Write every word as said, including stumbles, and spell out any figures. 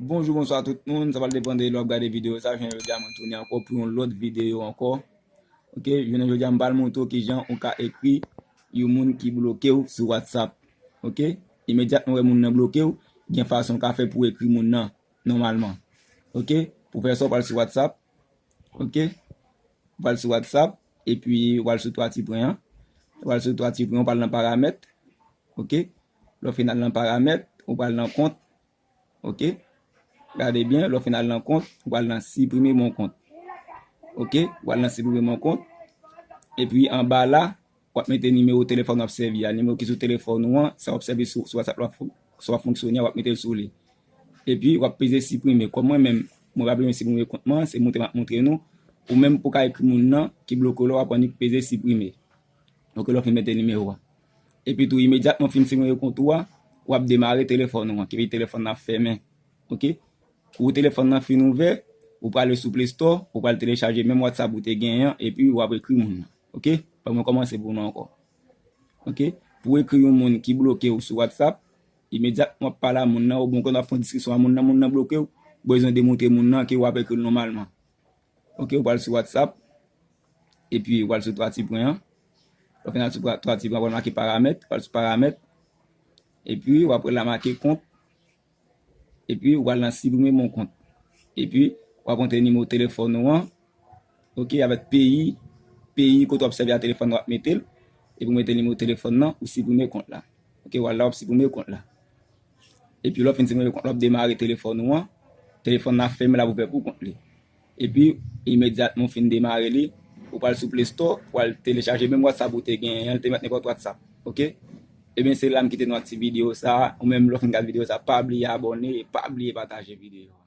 Bonjou, bonswa tout moun. Sa pral depann de lè w ap gade videyo sa. Jounen jodi a, mwen tounen ankò pou yon lòt videyo ankò. Ok, jounen jodi a, m pral montre w kijan ou ka ekri yon moun ki bloke w sou WhatsApp. Ok, imedyatman w wè moun nan bloke w, gen fason w ka fè pou w ekri moun nan nòmalman. Ok, pou fè sa, w pral sou WhatsApp. Ok, w pral sou WhatsApp, epi w al sou twa ti pwen an. W al sou twa ti pwen an, w pral nan paramèt. Ok, lè w fin al nan paramèt, ou pral nan kont. Ok, gade byen, lè w fin al nan kont, ou pral nan siprime mon kont. Ok, ou pral nan siprime mon kont. Epi anba la, w ap mete nimewo telefòn w ap sèvi a, nimewo ki sou telefòn ou an, sa w ap sèvi sou, sou WhatsApp la, fon- sa w ap fonksyone a, w ap mete l sou li. Epi w ap peze siprime. Kòm mwen menm, mwen pa bezwen siprime kont mwen, se montre m ap montre nou. Ou menm pou w ka ekri moun nan ki bloke w la, w ap annik peze siprime. Ok, lè w fin mete nimewo a. Epi tou, imedyatman w fin siprime kont ou a, w ap demare telefòn ou an, ki vle di telefòn nan ap fèmen. Ok, kou telefòn nan fin ouvè, ou prale sou Play Store, ou pral telechaje menm WhatsApp ou te genyen an, epi w ap ekri moun nan. Ok, ban mwen kòmanse pou nou ankò. Ok, pou ekri yon moun ki bloke w sou WhatsApp, imedyatman w ap pale a moun nan, oubyen w konn ap fè yon diskisyon a moun nan, moun nan bloke w, bezwen demontre moun nan ke w ap ekri l nòmalman. Ok, ou pral sou WhatsApp, epi ou pral sou twa ti pwen an. Lè w fin al sou twa ti pwen an, w pral make paramèt, ou pral sou paramèt, epi w ap wè la make kont, epi w pral nan siprime mon kont. Epi w ap antre nimewo telefòn ou an, ok, avèk peyi, peyi kote w ap sèvi a telefòn nan w ap mete l, epi w mete nimewo telefòn nan, ou siprime kont la. Ok, w al la, w ap siprime kont la. Epi lè w fin siprime kont la, w ap demare telefòn ou an, telefòn nan ap fèmen, l ap ouvè pou kont li. Epi, imedyatman w fin demare li, ou pral sou Play Store, ou al telechaje menm WhatsApp ou te genyen an, li te mèt nenpòt WhatsApp. Ok? Ebyen, se la m kite nou ak ti videyo sa a. Ou menm, lè w fin gade videyo sa a, pa bliye abòne, pa bliye pataje videyo a.